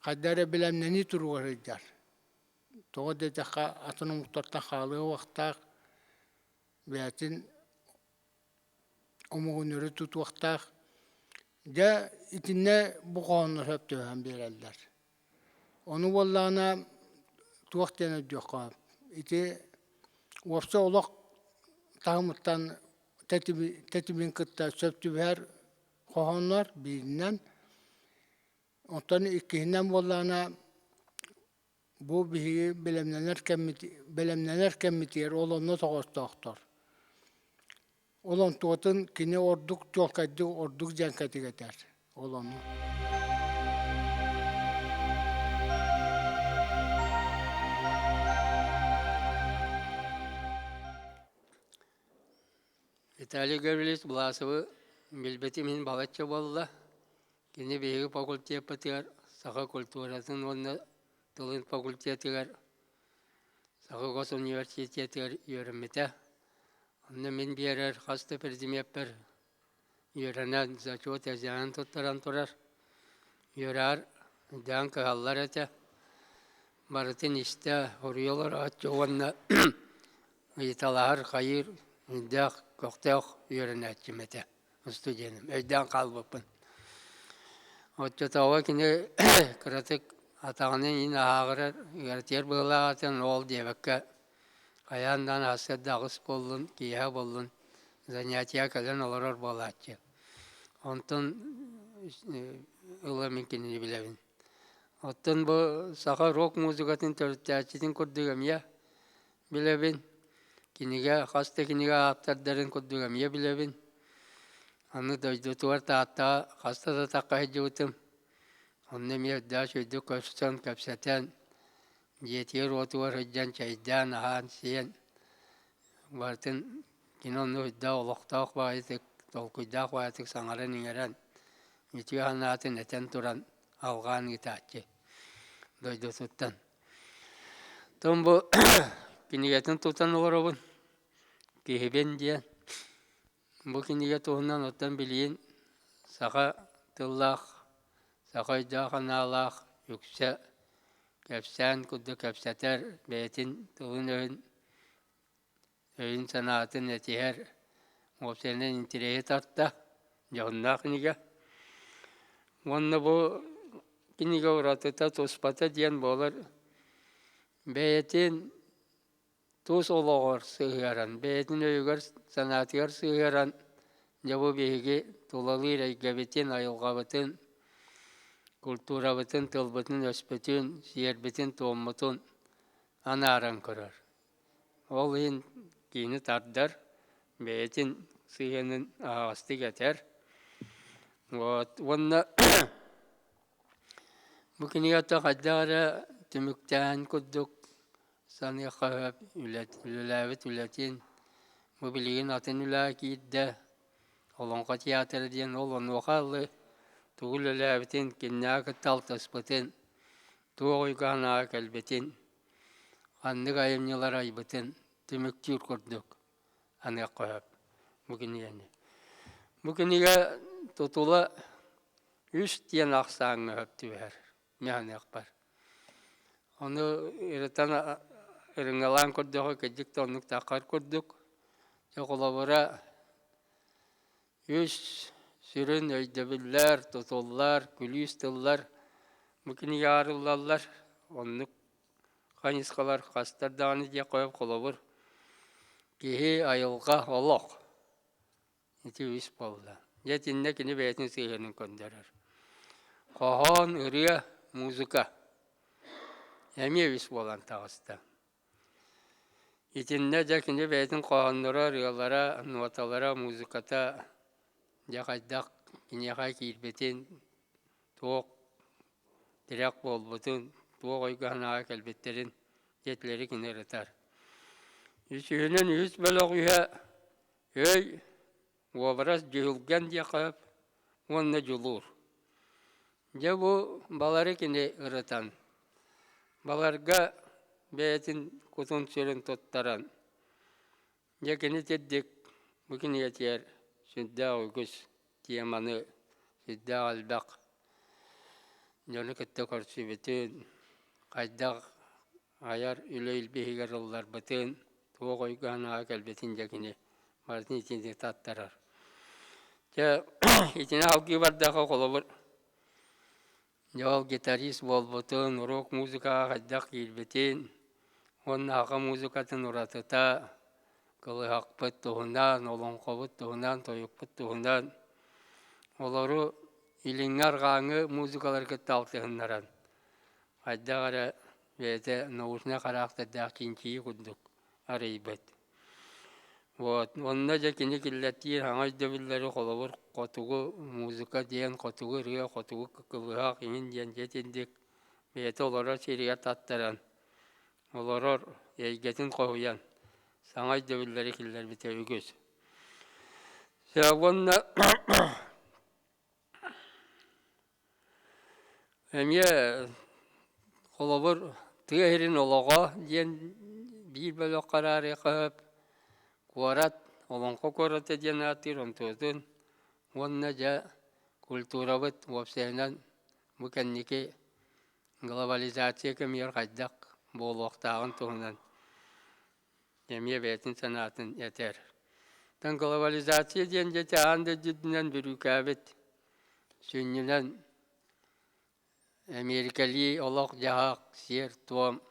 Хайда эрэ бэлэмнэнии туругар сылдьар. Тоҕо диэтэххэ, атын омуктартан хаалыа уохтаах, бэйэтин омугун өрө тутуохтаах. Дьэ, итиннэ бу хоһооннор сөп түбэһэн биэрэллэр. Ону буоллаҕына туох диэн өйдүөххэ ити уопсай олох таһымыттан тэтимин кытта сөп түбэһэр хоһооннор бииринэн, оттон иккиһинэн буоллаҕына бу биһиги бэлэмнэнэр кэммит бэлэмнэнэр кэммитигэр ол онно тоҕоостоохтор. Ол онтуотун кини ордук чуолкайдык ордук дьэҥкэтик этэр. Ол ону. Виталий Гаврильевич Власовы билбэтим иһин балачча буолла. Кини биһиги факультеппытыгар саха культуратын уонна тылын факультетыгар Саха госуниверситетыгар үөрэммитэ. Онно мин биэрэр хас да предмеппэр үөрэнэн, зачет экзамен туттаран турар. Үөрэҕэр дээн кыһаллар этэ. Барытын истэ, уруйа олорооччу уонна ыйыталаһар, хайыыр өйдөөх, көхтөөх үөрэнээччим этэ, студеным. Өйдөөн хаалбыппын. Оччотооҕу кини кыратык атаҕынан иин аһааҕырар, ыаратыйар быһыылаах этэ, ол диэбэккэ хайаан даҕаны сарсыарда аҕыс буоллун, киэһэ буоллун занятиеҕа кэлэн олорор буолааччы. Онтон ыла мин кинини билэбин. Оттон бу саха рок музыкатын төрүттээччитин курдук эмиэ билэбин. Кинигэ, хас да кинигэ ааптардарын курдук эмиэ билэбин. Аны дойдутугар Тааттаҕа хаста да атахха сылдьыбытым. Онно эмиэ үрдээх үчүгэйдик көрсөн, кэпсэтэн, дьиэтигэр-уотугар сылдьан чэйдээн, аһаан-сиэн барытын кини онно үрдээх олохтоох баҕайытык, толкуйдаах баҕайытык саҥаран-иҥэрэн, үтүө санаатын этэн туран алҕаан ыытааччы дойдутуттан. Оттон бу кинигэтин тутан олоробун, киһибин диэн. Бу кинигэ туһунан оттон билигин саха тыллаах, саха өйдөөх-санаалаах үксэ кэпсээн курдук кэпсэтэр, бэйэтин тылын-өһүн, өйүн-санаатын этиһэр, уопсайынан интэриэһи тарта, дьоһуннаах кинигэ. Уонна бу кинигэ уратыта, туспата диэн буолар бэйэтин тус олоҕор сыһыаран, бэйэтин өйүгэр-санаатыгар сыһыаран, дьэ бу биһиги тулалыыр эйгэбитин, айылҕабытын, культурабытын, тылбытын-өспүтүн, сиэрбитин-туоммутун анааран көрөр. Ол иһин киһини тардар, бэйэтин сыһыанын аһаҕастык этэр. Вот. Уонна бу кинигэтэ хайдах эрэ түмүктээн курдук Саныахха сөп, үлэлээбит үлэтин бу билигин атын үлэҕэ киирдэ, Олоҥхо театра диэн ол онуоха ылы тугу үлэлээбитин, кимнээҕи кытта алтыспытын, туох уйга-санааҕа кэлбитин, ханнык айымньылары айбытын түмүктүүр курдук аныахха сөп бу кинигэни. Бу кинигэ тутула үс диэн ахсааҥҥа сөп түбэһэр. Миэхэниэхпэр. Ону ырытан ырыҥалаан көрдөххө кырдьык да оннук таххар курдук. Дьэ холобура үс сүрүн өйдөбүллэр, тутуллар, күлүүс тыллар бу кинигэҕэ арыллаллар. Оннук хайысхалар хастар даҕаны диэххэ сөп холобур киһи, айылҕа, олох. Ити үс буолла. Дьэ итиннэ кини бэйэтин сыһыанын көрдөрөр. Хоһоон, ырыа, музыка эмиэ үс буолан таҕыста. Итиннэ дьэ кини бэйэтин хоһоонноро, ырыалара, ноталара, музыката дьэ хайдах киниэхэ киирбитин, туох тирэх буолбутун, туох өйгө-санааҕа кэлбиттэрин дьиэтилэри кини ырытар. Үсүһүнэн үһүс бөлөх үһэ Өй, уобарас дьүһүлгэн диэххэ сөп уонна дьулуур. Дьэ бу балары кини ырытан, баларга бэйэтин кутун-сүрүн туттаран, дьэ кини тирдик бу кинигэтигэр сүрдээх үгүс теманы, сүрдээх элбэх. Дьону кытта көрсүбүтүн, хайдах айар үлэ илбиһигэр ылларбытын, туох өйгө-санааҕа кэлбитин дьэ кини барытын итинник таттарар. Дьэ итини алгыы бардахха холобур дьэ ол гитарист буолбутун, рок-музыкаҕа хайдах киирбитин уонна саха музыкатын уратыта, кылыһахпыт туһунан, олоҥхобут туһунан, тойукпут туһунан олору илиҥҥи-арҕааҥҥы музыкалары кытта алтыһыннаран хайдах эрэ бэйэтэ научнай хараахтардаах чинчийии курдук арыйбыт. Вот онно дьэ кини киллэртиир саҥа өйдөбүллэри холобур хотугу музыка диэн, хотугу ырыа, хотугу кылыһах иҥин диэн дьэ итинник бэйэтэ олорор сиригэр таттаран олорор эйгэтин хоһуйан саҥа өйдөбүллэри киллэрбитэ үгүс. Дьэ уонна Эмиэ холобур тыа сирин олоҕо диэн биир бөлөххө араарыахха сөп. Куорат, Олоҥхо куората диэн ааттыыр онтуотун уонна дьэ культурабыт уопсайынан бу кэнники глобализация кэмигэр хайдах буолуохтааҕын туһунан эмиэ бэйэтин санаатын этэр. Оттон глобализация диэн дьэ аан дойдутунан бүрүүкээбит сүнньүнэн Эмиэрикэлии олох-дьаһах, сиэр-туом,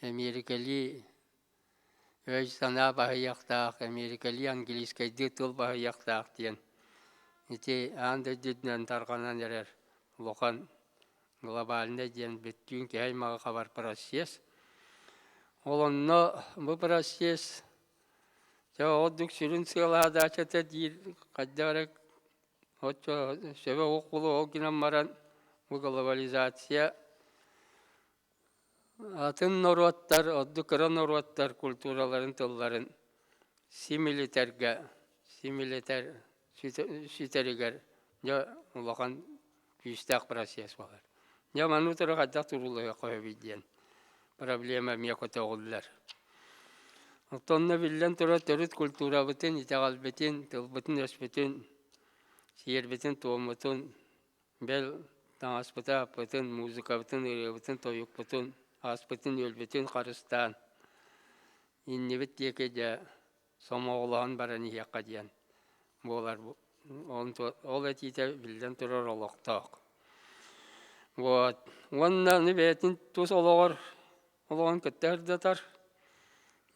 эмиэрикэлии өй-санаа баһыйыахтаах, эмиэрикэлии английскайдыы тыл баһыйыахтаах диэн ити аан дойдутунан тарҕанан эрэр улахан глобальнай диэн бүттүүн киһи аймаҕы хабар процесс. Ол онно бу процесс дьэ ордук сүрүн сыалаһадаачата диир хайдах эрэ оччо сөбө суох буолуо ол гынан баран бу глобализация атын норуоттар ордук кыра норуоттар культураларын тылларын симилитэргэ симилитэр сүтэригэр дьэ улахан күүстээх процесс буолар. Дьэ маны утары хайдах туруулаһыахха сөбүй диэн проблема эмиэ көтөҕүллэр. Оттон биллэн турар төрүт культурабытын, итэҕэлбитин, тылбытын-өспүтүн, сиэрбитин-туоммутун, бэл таҥаспытын-аппытын, музыкабытын, ырыабытын, тойукпутун, аспытын-үөлбүтүн харыстаан иннибит диэки дьэ сомоҕолоһон баран иһиэххэ диэн буолар. Ол этиитэ биллэн турар олохтоох. Вот. Уонна аны бэйэтин тус олоҕор олоҕун кытта сырдатар.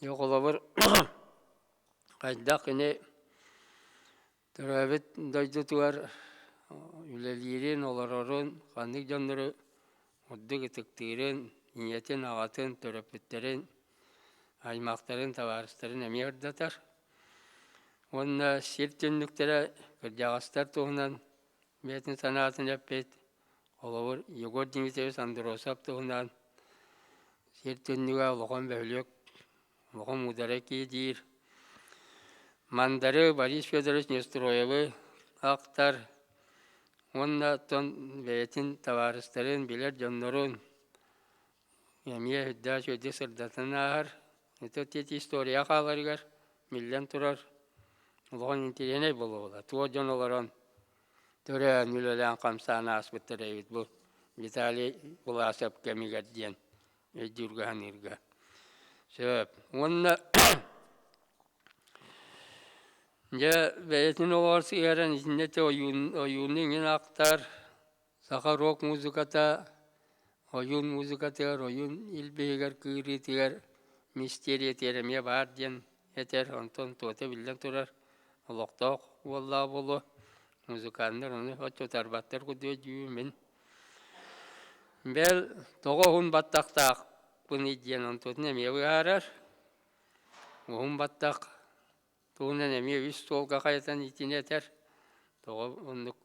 Дьэ холобур хайдах кини төрөөбүт дойдутугар үлэлиирин, олорорун, ханнык дьоннору ордук ытыктыырын, ийэтин, аҕатын, төрөппүттэрин, аймахтарын, табаарыстарын эмиэ ырдатар. Уонна сир түннүктэрэ кырдьаҕастар туһунан бэйэтин санаатын эппит. Холобур, Егор Дмитриевич Андросов туһунан сир түннүгэ улахан бөһүлүөк, улахан муударай киһи диир. Мандары Борис Федорович Неустроевы ахтар уонна оттон бэйэтин табаарыстарын, билэр дьоннорун эмиэ үрдээх үчүгэйдик сырдатан ааһар. Ити ити история хааларыгар биллэн турар улахан интэриэһинэй буолуоҕа. Туох дьон олорон төрөөн, үлэлээн-хамсаан ааспыттар эбит бу Виталий Власов кэмигэр диэн өйдүүргэ саныырга. Сөп. Уонна дьэ бэйэтин олоҕор сыһыаран итиннэ ойуун ойууну иҥин ахтар Саха рок музыката ойуун музыкатыгар, ойуун илбиһигэр, кыырыытыгар мистериятыгар эмиэ баар диэн этэр, онтон туота биллэн турар олохтоох уоллаах буолуо. Музыканнар ону оччотарбаттар курдук өйдүүбүн. Бэл тоҕо уһун баттахтаахпыный диэн онтутун эмиэ быһаарар. Уһун баттах туһунан эмиэ үс суолга хайатан итини этэр. Тоҕо оннук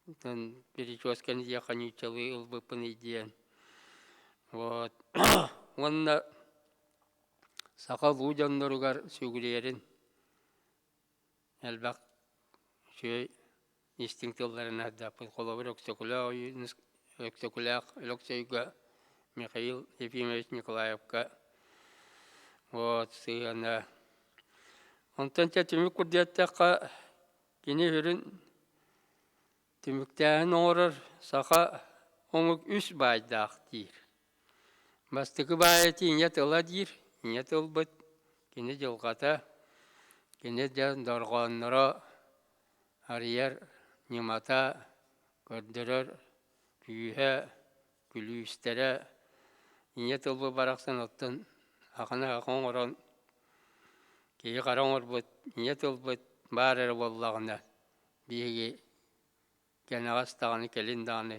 Оттон прическаны диэххэ нууччалыы ылбыппыный диэн. Вот. Уонна саха улуу дьонноругар сүгүрүйэрин элбэх үчүгэй истиҥ тылларын аһардаппыт. Холобур, Өксөкүлээх Өксөкүлээх Өлөксөйгө Михаил Ефимович Николаевка вот сыһыана. Онтон чэ түмүк курдук эттэххэ, Кини сүрүн Түмүктээһин оҥорор саха омук үс баайдаах диир. Бастакы баайа ийэ тыла диир, ийэ тылбыт, кини дьылҕата, кини дьон дорҕоонноро арыйар ньымата, көрдөрөр күүһэ, күлүүстэрэ ийэ тылбыт барахсан оттон аҕаны аҕа оҥорон киһи хара оҥорбут ийэ тылбыт баар эрэ буоллаҕына биһиги кэнэҕэс даҕаны кэлин даҕаны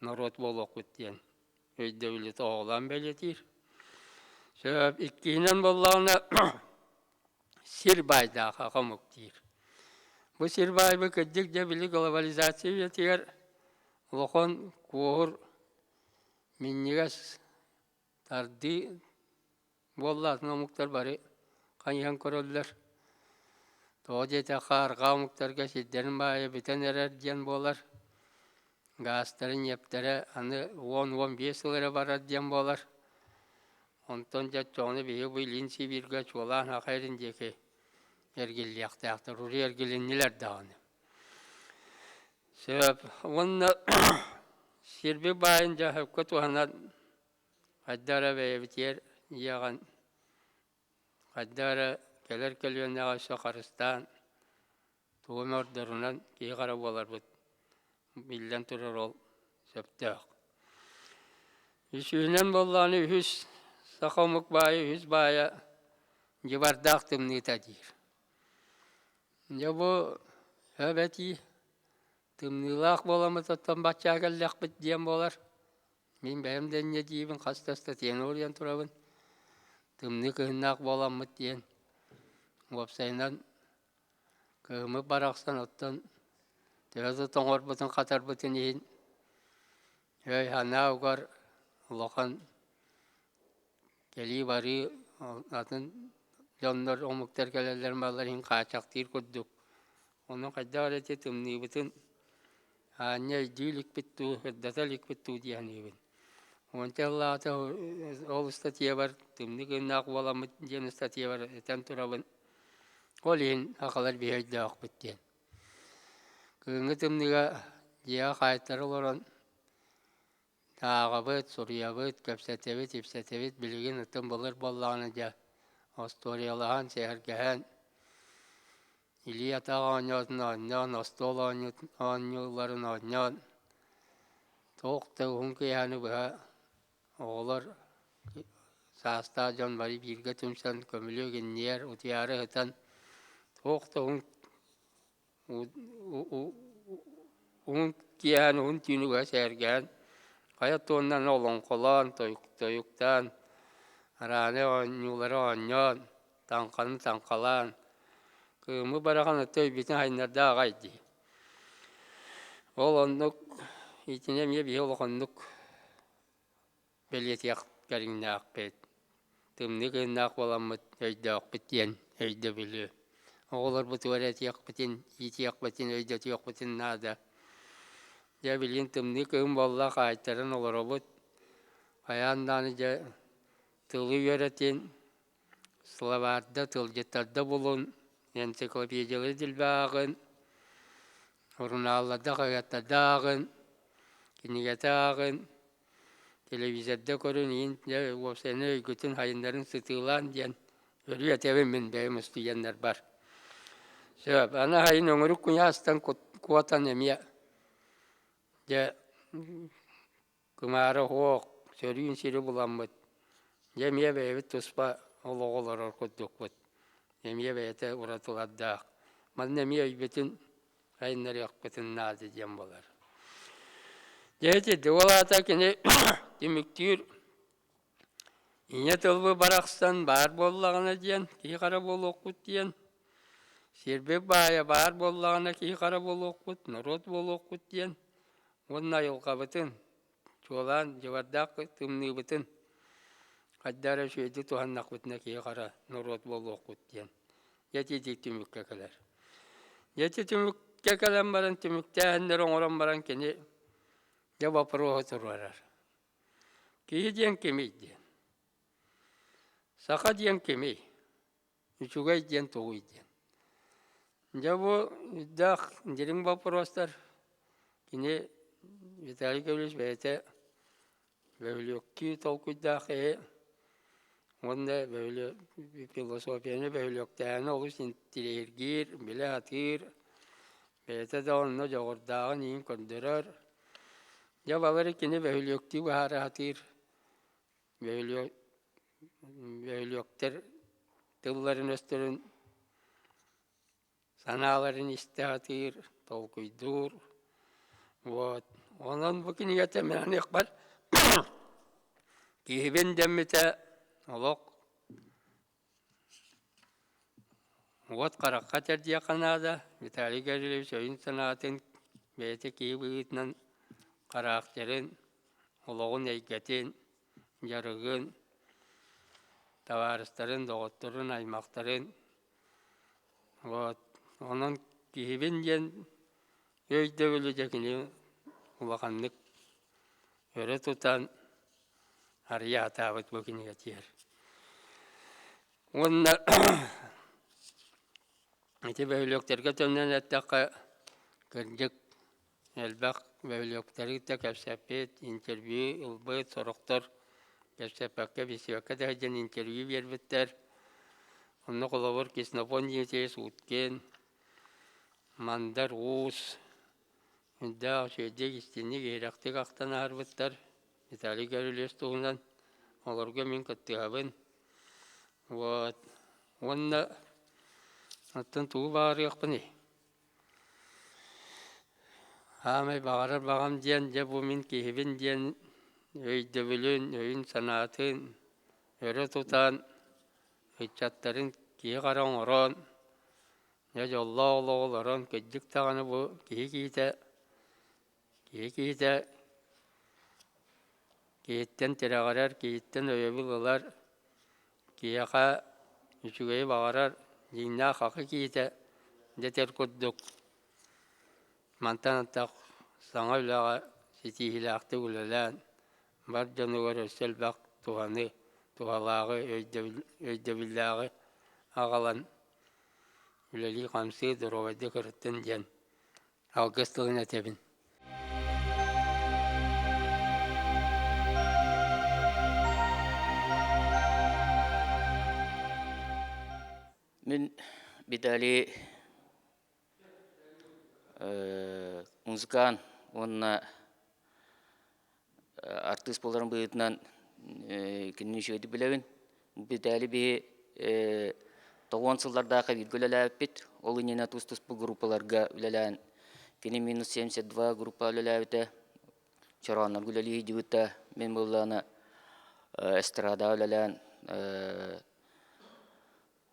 норуот буолуохпут диэн өйдөбүлү тоһоҕолоон бэлиэтиир. Сөп иккиһинэн буоллаҕына сир баайдаах аҕа омук диир. Бу сир баайбыт кырдьык дьэ били глобализация үйэтигэр улахан куоһур минньигэс тардыы буолла атын омуктар бары хайыһан көрөллөр. Тоҕо диэтэххэ арҕаа омуктарга сирдэрин баайа бүтэн эрэр диэн буолар. Гаастара, ньиэптэрэ аны 10-15 сыл эрэ барар диэн буолар. Онтон дьэ оччоҕуна биһиги бу Илин Сибииргэ чуолаан Саха сирин диэки эргиллиэхтээхтэр, уруй эргилиннилэр даҕаны. Сөп. Уонна сирбит баайын дьэ сөпкө туһанан хайдах эрэ бэйэбитигэр иэҕэн, хайдах эрэ кэлэр көлүөнэҕэ өссө харыстаан, тугу эмэ ордорунан киһи-хара буоларбыт биллэн турар ол сөптөөх. Үсүһүнэн буоллаҕына үһүс саха омук баайа үһүс баайа дьыбардаах тымныыта диир. Дьэ бу сөп этии тымныылаах буоламмыт оттон баччаа кэллэхпит диэн буолар. Мин бэйэм да инньэ диибин хас да ыстатыйаны уруйан турабын. Тымныы кыһыннаах буоламмыт диэн. Уопсайынан кыһыммыт барахсан оттон төһө да тоҥорбутун хатарбытын иһин өй-санаа угар улахан кэлии-барыы атын дьоннор омуктар кэлэллэр балар иһин хааччахтыыр курдук. Ону хайдах эрэ ити тымныыбытын аанньа өйдүү иликпит дуу, сырдата иликпит дуу дии саныыбын. Уонча сыллааҕыта ол ыстатыйабар тымныы кыыннаах буоламмыт диэн ыстатыйабар этэн турабын. Ол иһин сахалар биһи өйдөөхпүт диэн. Кыһыҥҥы тымныыга дьиэҕэ хаайтара олорон ааҕабыт, суруйабыт, кэпсэтэбит, ипсэтэбит. Билигин ытым былыр буоллаҕына дьэ остуоруйалаһан, сэһэргэһэн, илии-атах оонньоотун оонньоон, остуол оонньууларын оонньоон, туох да уһун киэһэни быһа оҕолор саастаах дьон бары бииргэ түмсэн көмүлүөк иннигэр утуйаары сытан туох да уһун уһун киэһэни уһун түүнү быһа сэһэргэһэн хайа туоннан олоҥхолоон тойуктаан арааны оонньуулары оонньоон таҥханы таҥхалаан кыымы барахан өттө өйбүтүн айнарда аҕай дии. Ол оннук итини эмиэ биһи олох оннук бэлиэтиэх кэриҥнээхпит, тымныы кыһыннаах буоламмыт өйдөөхпүт диэн өйдөбүлү оҕолорбутугар этиэхпитин, иитиэхпитин, өйдөтүөхпүтүн наада. Дьэ билигин тымныы кыһын буолла хаайтаран олоробут. Хайаан даҕаны дьэ тылы үөрэтин, словарда, тылдьыттарда булун, энциклопедиялары дэлби ааҕын, сурунаалларда, хаһыаттарда ааҕын, кинигэтэ ааҕын, телевизорда көрүн иһин дьэ уопсайынан өйгүтүн хайыннарын сытыылаан диэн өрүү этэбин мин бэйэм устудьуоннарбар. Сөп, аны сайын өҥүрүк куйаастан куотан эмиэ дьэ кымаара суох сөрүүн сири буламмыт дьэ эмиэ бэйэбит туспа олоҕу олорор курдукпут. Эмиэ бэйэтэ уратылардаах. Манна эмиэ өйбүтүн сайыннарыахпытын наада диэн буолар. Дьэ ити ол аата кини түмүктүүр ийэ тылбы барахсан баар буоллаҕына диэн киһи-хара буолуохпут диэн сирбит баайа баар буоллаҕына киһи-хара буолуохпут, норуот буолуохпут диэн уонна айылҕабытын чуолаан дьыбардаах тымныыбытын хайдах эрэ үчүгэйдик туһаннахпытына киһи-хара норуот буолуохпут диэн дьэ ити түмүккэ кэлэр. Дьэ ити түмүккэ кэлэн баран түмүктээһиннэри оҥорон баран кини дьэ боппуруоһу туруорар. Киһи диэн кимий диэн. Саха диэн кимий? Үчүгэй диэн тугуй диэн. Дьэ бу үрдээх дириҥ боппуруостар. Кини Виталий Гаврильевич бэйэтэ бөһүлүөктүү толкуйдаах киһи уонна философияны бөһүлүөктээһини олус интириэһиргиир, билэ сатыыр, бэйэтэ да онно дьоҕурдааҕын иһин көрдөрөр. Дьэ балары кини бөһүлүөктүү быһаара сатыыр, бөһүлүөктэр тылларын-өстөрүн санааларын истэ сатыыр, толкуйдуур. Вот. Онон бу кинигэтэ мин аныахпар киһибин дэммитэ олох уот харахха тэрдиэххэ наада. Виталий Гаврильевич өйүн-санаатын бэйэтэ киһи быһыытынан характерын, олоҕун эйгэтин, дьарыгын, табаарыстарын, доҕотторун, аймахтарын Вот. Онон киһибин диэн өйдөбүлү дьэ кини улаханнык өрө тутан арыйа сатаабыт бу кинигэтигэр. Уонна ити бөһүлүөктэргэ төннөн эттэххэ, кырдьык элбэх бөһүлүөктэри кытта кэпсэппит, интервью ылбыт, сорохтор кэпсэппэккэ, билсибэккэ да сылдьан интервью биэрбиттэр. Онно холобур Ксенофонт Дмитриевич Уткин, Мандар Уус, үрдээх үчүгэйдик истиҥник иһирэхтик ахтан аһарбыттар Виталий Гаврильевич туһунан. Олорго мин кыттыһабын. Вот. Уонна оттон тугу баҕарыахпыный? Саамай баҕарар баҕам диэн дьэ бу мин киһибин диэн өйдөбүлүн, өйүн-санаатын өрө тутан, ыччаттарын киһи-хара оҥорон, дьэ дьоллоох олоҕу олорон кырдьык даҕаны бу киһи киһитэ, киһи киһитэ киһиттэн тирэҕирэр, киһиттэн өйөбүл ылар, киһиэхэ үчүгэйи баҕарар, дьиҥнээх хахы киһитэ дэтэр курдук мантан антах саҥа үлэҕэ ситиһиилээхтик үлэлээн бар дьонугар өссө элбэх туһаны, туһалааҕы, өйдөбүллээҕи аҕалан үлэлии-хамсыы доруобайдык ырыттын диэн алгыс тылын этэбин. Мин Виталий музыкант уонна артыыс буоларын быһыытынан кинини үчүгэйдик билэбин. Виталий биһи тоҕуон сыллардаахха бииргэ үлэлээбиппит. Ол иннинэ тус-туспа группаларга үлэлээн, кини минус 72 группа үлэлээбитэ. Чорооннорго үлэлии сылдьыбыта. Мин буоллаҕына эстрадаҕа үлэлээн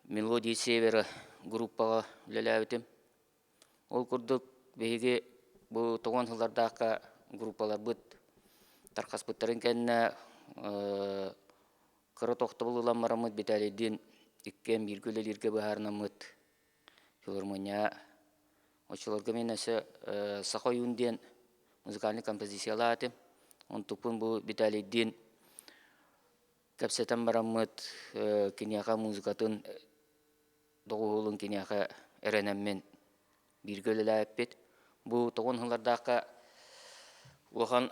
Мелодии Севера группаҕа үлэлээбитим. Ол курдук биһиги бу тоҕуон сыллардаахха группаларбыт тархаспыттарын кэннэ кыра тохтобул ылан бараммыт Виталийдыын иккиэн бииргэ үлэлииргэ быһаарынаммыт филармония оччолорго мин өссө Саха ойуун диэн музыкальнай композициялаах этим. Онтукпун бу Виталийдыын кэпсэтэн бараммыт киниэхэ музыкатын доҕуһуолун киниэхэ эрэнэммин бииргэ үлэлээбиппит. Бу тоҕун сыллардаахха улахан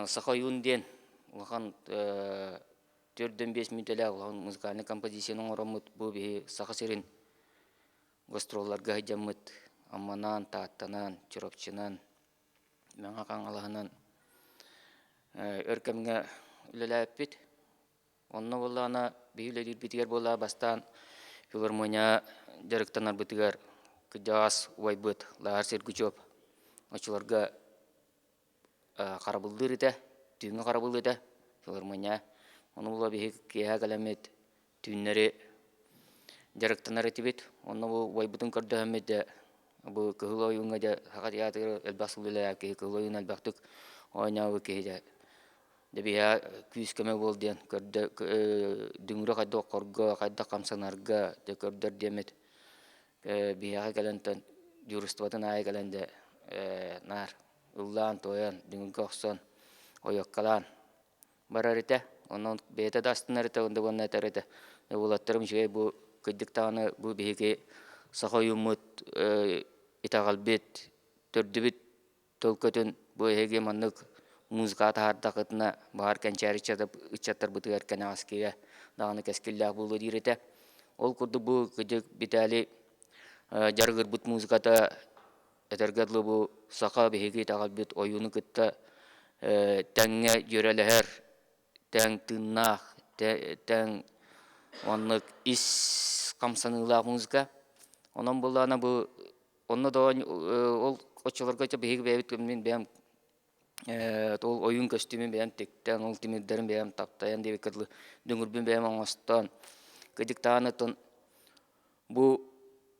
Саха ойуун диэн улахан 4-5 мүнүүтэлээх улахан музыкальнай композицияны оҥороммут бу биһи Саха сирин гастролларга сылдьаммыт Амманаан, Тааттанаан, Чурапчынан, Мэҥэ Хаҥалаһынан өр кэмҥэ үлэлээбиппит. Онно буоллаҕына биһи үлэлиирбитигэр буоллаҕа бастаан филармония дьарыктанарбытыгар кырдьаҕас убайбыт Лаар Сергучев оччолорго харабыллыыр этэ, түүҥҥү харабыл этэ филармония. Ону була биһи киэһэ кэлэммит түүннэри дьарыктанар этибит. Онно бу убайбытын көрдөһөммүт дьэ бу Кыһыл Ойууҥҥа дьэ Саха театрыгар элбэх сыл үлэлээбит киһи Кыһыл Ойуун элбэхтик оонньообут киһи дьэ дьэ биһиэхэ күүс-көмө буол диэн көрдө дүҥүрү хайдах оххорго, хайдах хамсанарга дьэ көрдөр диэммит биһиэхэ кэлэн дежурствотын аайы кэлэн дьэ наар ыллаан-туойан, дүҥүргэ охсон, ойуоккалаан барар этэ. Онон бэйэтэ да астынар этэ, уонна этэр этэ. Уолаттарым үчүгэй бу кырдьык даҕаны бу биһиги саха ойууммут итэҕэлбит, төрдүбүт төлкөтүн. Бу эһиги маннык музыка таһаардаххытына баҕар кэнчээри ыччаттарбытыгар кэнэҕэскигэ даҕаны кэскиллээх буолуо диир этэ. Ол курдук бу кыдьык Виталий дьарыгырбыт музыката этэргэ дылы бу саха биһиги итэҕэлбит ойууну кытта тэҥҥэ дьүөрэлэһэр, тэҥ тыыннаах, тэҥ оннук ис хамсаныылаах музыка. Онон буоллаҕына бу онно да ол оччолорго биһиги бэйэбит мин бэйэм ол ойуун көстүүмүн бэйэм тиктэн, ол тимирдэрин бэйэм таптайан диэбиккэ дылы дүҥүрбүн бэйэм оҥостон, кыдьыктаан оттон бу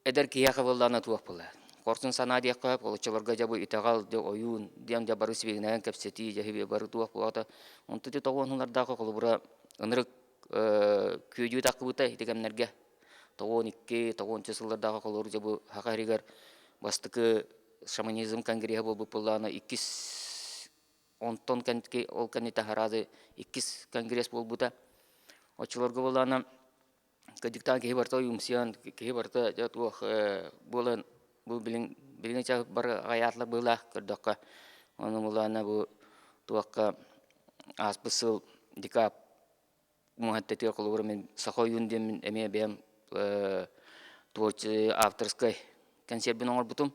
эдэр киһиэхэ буоллаҕына туох буолар? Хорсун санаа диэххэ сөп, оччолорго дьэ бу итэҕэл, дьэ ойуун диэн дьэ бары сибигинэйэн кэпсэтии, дьэ бары туох буолата. Онтон ити тоҕуоннулардаах холобура ынырык күөдьүү таххыбыта ити кэмнэргэ 92, 90 сыллардаах холобур дьэ бу саха иһигэр бастакы шаманизм конгреһа буолбут буоллаҕына иккис онтон кэнники ол кэнниттэн хараады иккис конгресс буолбута. Оччолорго буоллаҕына кырдьыктаах киһи барыта ойуумсуйан, киһи барыта дьэ туох буолан бу билин билиҥҥи чаһы бары аҕайаатылар быһыылаах көрдөххө. Ону буоллаҕына бу туохха ааспыт сыл декаб Муһаттатыгар холобура мин Саха ойуун диэммин эмиэ бэйэм творческий авторскай кэнсиэрбин оҥорбутум.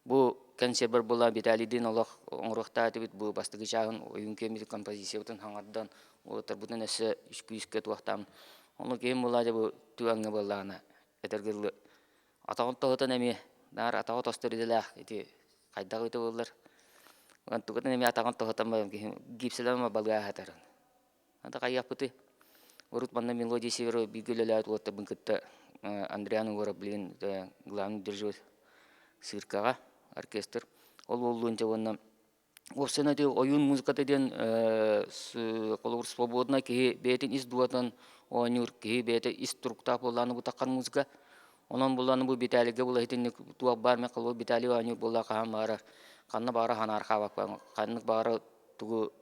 Бу кэнсиэрбэр була Виталийдыын олох оҥоруохтаах этибит. Бу бастакы чааһын ойуун киэммит композициябытын хаҥардан уолаттарбытын өссө үс күүскэ туохтаан. Ону киһим буолла дьэ бу түгэҥҥэ буоллаҕына этэргэ дылы атаҕын тоһутан эмиэ наар атаҕа тостор идэлээх ити хайдах эбитэ буоллар онтукатын эмиэ атаҕын тоһутан баран киһим гипсэлэн балыга аһатарын Ата хайыахпытый? Урут манна Мелодия Севера бииргэ үлэлээбит уолаттарбын кытта Андриан Егоров билигин главный дирижер циркаҕа оркестр. Ол уоллуун дьэ уонна уопсайынан ити ойуун музыката диэн холобур свободнай киһи бэйэтин ис дууһатынан оонньуур киһи бэйэтэ ис туруктаах буоллаҕына бу таххар музыка. Онон булан бу Виталийга була итинник туох баар мен холобур Виталий оонньуур буолла хаһан баҕарар ханна баҕара санаархаабаппын ханнык баҕара тугу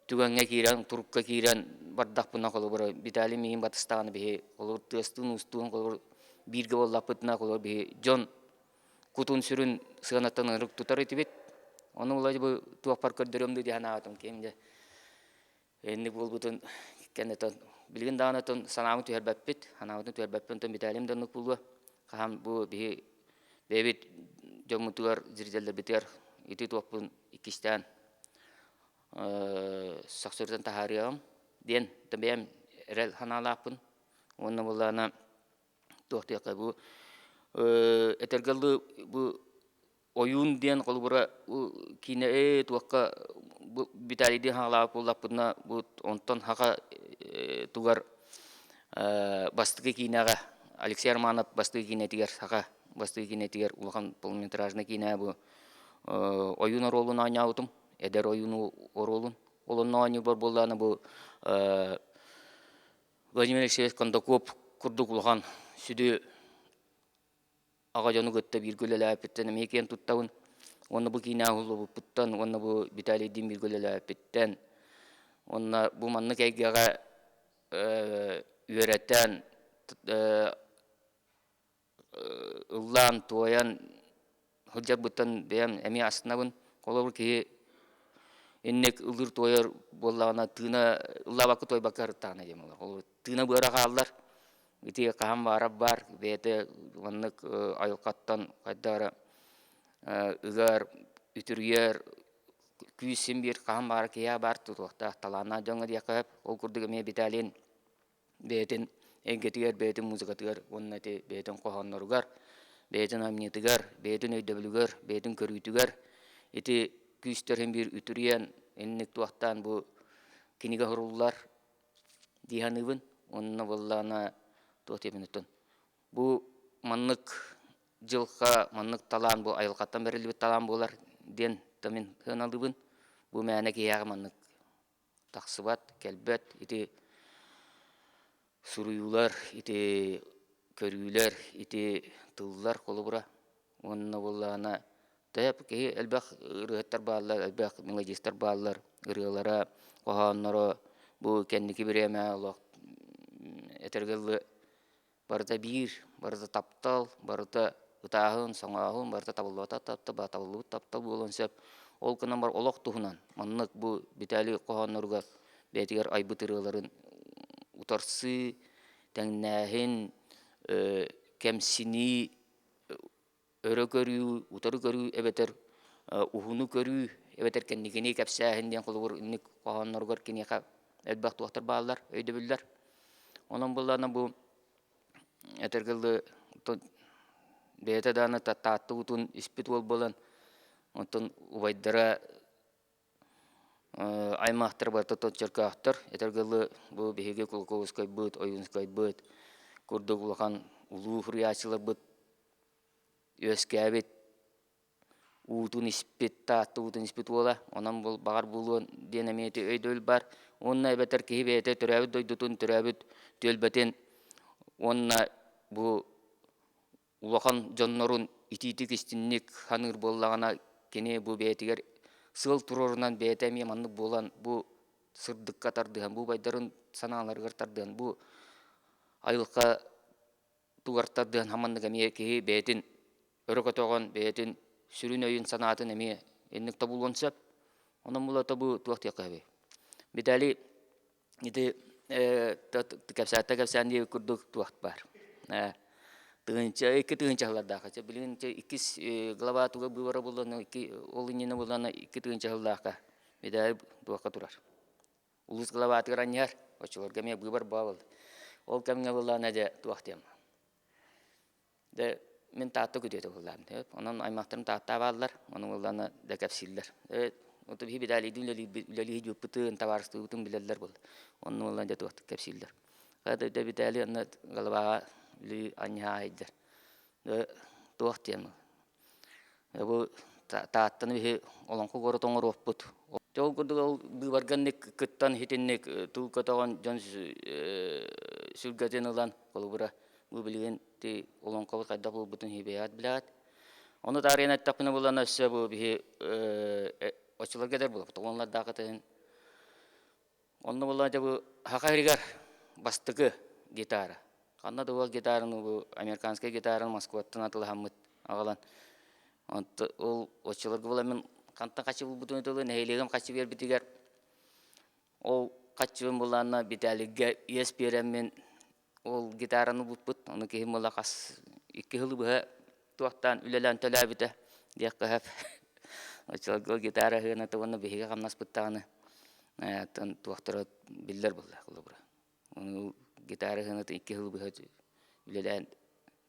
түгэҥҥэ киирэн, турукка киирэн бардахпына, холобура, Виталий миигин батыстаҕына биһи холобур тыастыын-уустуун холобур бииргэ буоллахпытына, холобур биһи дьон кутун-сүрүн сыанаттан ынырык тутар этибит. Ону вроде бы туохпар көрдөрүөм дуу дии санаабытым киһим дьэ инник буолбутун кэннитон билигин даҕаны оттон санаабын түһэрбэппит, санаабытын түһэрбэппин, оттон Виталийым да оннук буолуо. Хаһан бу биһи бэйэбит дьоммутугар, зрителлэрбитигэр ити туохпун иккистээн сахсырытан таһаарыаҕым диэн бэйэм эрэл санаалаахпын уонна буоллаҕына туох диэххэ бу этэргэ дылы бу ойуун диэн холобура киинэ ээ туохха бу Виталийдыын хаалаабыт буоллахпытына бу онтон хаха тугар бастакы киинэҕэ Алексей Романов бастакы киинэтигэр саха бастакы киинэтигэр улахан полнометражный киинэ бу ойуун оруолун оонньообутум эдэр ойууну оруолун. Ол онно оонньуурбар буоллаҕына бу Владимир Алексеевич Кондаков курдук улахан сүдү аҕа дьону кытта бииргэ үлэлээбиппиттэн эмиэ киэн туттабын. Уонна бу киинэҕэ уһуллубуппуттан уонна бу Виталийдыын бииргэ үлэлээбиппиттэн уонна бу маннык эйгэҕэ үөрэтэн ыллаан-туойан сылдьарбыттан бэйэм эмиэ астынабын. Холобур, киһи инник ыллыыр-туойар буоллаҕына тыына ыллаабакка-туойбакка сырыттаҕына диэн буолар. Холобур, тыына быара хааллар. Ити хаһан баҕарар баар, бэйэтэ маннык айылҕаттан хайдах эрэ ыгар, үтүрүйэр күүс син биир хаһан баҕарар киһиэхэ баар тутуохтаах талааннаах дьоҥҥо диэххэ сөп. Ол курдук эмиэ Виталийын бэйэтин эйгэтигэр, бэйэтин музыкатыгар уонна ити бэйэтин хоһоонноругар, бэйэтин айымньытыгар, бэйэтин өйдөбүлүгэр, бэйэтин көрүүтүгэр ити күүстэрин биир үтүрүйэн, инник туохтаан бу кинигэ суруллар дии саныыбын. Уонна буоллаҕына туох диэбин оттон бу маннык дьылҕа, маннык талаан бу айылҕаттан бэриллибит талаан буолар диэн да мин сыаналыыбын. Бу мээнэ киһиэхэ маннык тахсыбат, кэлбэт ити суруйуулар, ити көрүүлэр, ити тыллар холобура уонна буоллаҕына төһө киһи элбэх ырыаһыттар бааллар, элбэх мелодистар бааллар, ырыалара, хоһоонноро бу кэнники бириэмэ олох этэргэ дылы барыта биир, барыта таптал, барыта ытааһын, соҥооһун, барыта табыллыбатах таптал, табыллыбыт таптал буолуон сөп. Ол гынан баран олох туһунан маннык бу Виталий хоһоонноругар бэйэтигэр айбыт ырыаларын утарсыы, тэҥнээһин, кэмсинии, өрө көрүү, утары көрүү эбэтэр уһуну көрүү эбэтэр кэнникини кэпсээһин диэн холобур инник хоһоонноругар киниэхэ элбэх туохтар бааллар, өйдөбүллэр. Онон буоллаҕына бу этэргэ дылы бэйэтэ даҕаны Таатта уутун испит уол буолан, онтон убайдара аймахтар барыта чөркөөхтөр. Этэргэ дылы бу биһиги Кулаковскайбыт, Ойуунскайбыт курдук улахан улуу суруйааччыларбыт үөскээбит уутун испит, Таатта уутун испит уола. Онон бу баҕар буолуон диэн эмиэ ити өйдөбүл баар. Уонна эбэтэр киһи бэйэтэ төрөөбүт дойдутун, төрөөбүт түөлбэтин уонна бу улахан дьоннорун итиитик истинник саныыр буоллаҕына, кини бу бэйэтигэр сыал туруорунан бэйэтэ эмиэ маннык буолан бу сырдыкка тардыһан, бу убайдарын санааларыгар тардыһан, бу айылҕа тугар тардыһан хаманнык эмиэ киһи бэйэтин өрө көтөҕөн, бэйэтин сүрүн өйүн санаатын эмиэ инник тобулуон сөп. Онон булата бу туох диэххэ сөбүй? Виталий ити кэпсээттэ кэпсээн диэбит курдук туох баар. Тыһыынча, 2000 сыллардаахха. Билигин иккис глава туга быыбара буллана, икки ол иннинэ буллана 2000 сыллаахха Виталий туохха турар. Улуус главатыгар анньыһар, оччолорго эмиэ быыбар буолла. Ол кэмҥэ буллаана дьэ туох диэм. Дэ мин Таатта күтүөтэ буоллаам. Онон аймахтарым Тааттаа бааллар, ону буоллаана да кэпсииллэр. Ото биһи Виталийдыын үлэлии сылдьыбыппытын, табаарыстыыбытын билэллэр буолла. Онну буоллаан дьэ туохтук кэпсииллэр. Хата дэ Виталий онно головаҕа үлэлии анньыһа сылдьар. Туох диэн Бу Тааттаны биһи олоҥхо куорат оҥоруохпут. Ол курдук ол быыбарга инник кыттан итинник тыл көтөҕөн дьон сүргэтин ылан холобура бу билигин ти олоҥхобут хайдах буолбутун бэйэҕит билэҕит. Ону таарыйан эттэхпинэ булан өссө бу биһи оччолорго эдэр буолбут. Оҕолордаахытын Онно буолла дьэ бу саха сиригэр бастакы гитара. Ханна да уол гитараны бу американскай гитараны Москваттан атылаһаммыт аҕалан онто ол оччолорго була мин хантан хаччы булбутун тылы нэһилиэгим хаччы биэрбитигэр ол хаччыбын булаанна Виталийга иэс биэрэммин ол гитараны булпут ону киһим була хас 2 сылы быһа туохтаан үлэлээн төлөөбүтэ диэххэ сөп оччолорго гитара сыаната уонна биһиги хамнаспыт даҕаны туохтара биллэр буолла холобура ону гитара сыаната 2 сылы быһа үлэлээн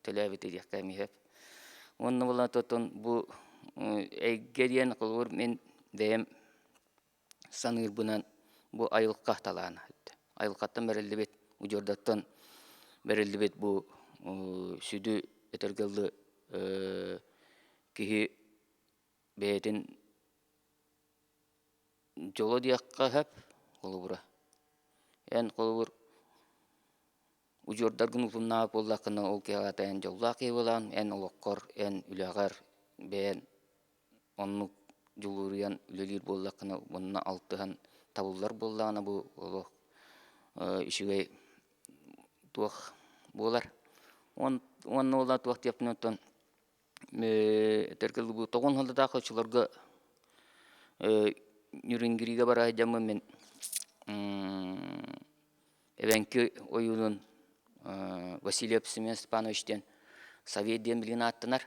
төлөөбүтэ диэххэ эмиэ сөп уонна буолла тотон бу эйгэ диэн холобур мин бэйэм саныырбынан бу айылҕа талаана айылҕаттан бэриллибит удьуордаттан бэриллибит бу сүдү этэргэ дылы киһи бэйэтин дьоло диэххэ сөп холобура эн холобур удьуордаргын утумнаабыт буоллаххына ол киһи аата эн дьоллоох киһи буолаҕын эн олоххор эн үлэҕэр бэйэн Оннук дьулуруйан үлэлиир буоллаххына уонна алтыһан табыллар буоллаҕына бу олох үчүгэй туох буолар. Уонна уола туох диэхпинэ оттон этэргэ дылы тоҕун сыллатаах оччолорго Нюрингригэ бара сылдьаммын мин Эбэҥки ойуунун Васильев Семен Степанович диэн Совет диэн билигин ааттанар.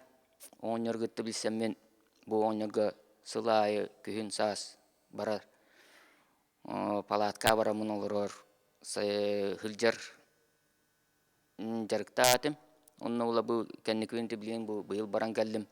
Оҕонньору кытта билсэммин бу оҕонньорго сыл аайы күһүн саас барар палаткаҕа бараммын олорор сылдьар дьарыктаах этим. Онно ыла бу кэнники билигин бу быйыл баран кэллим.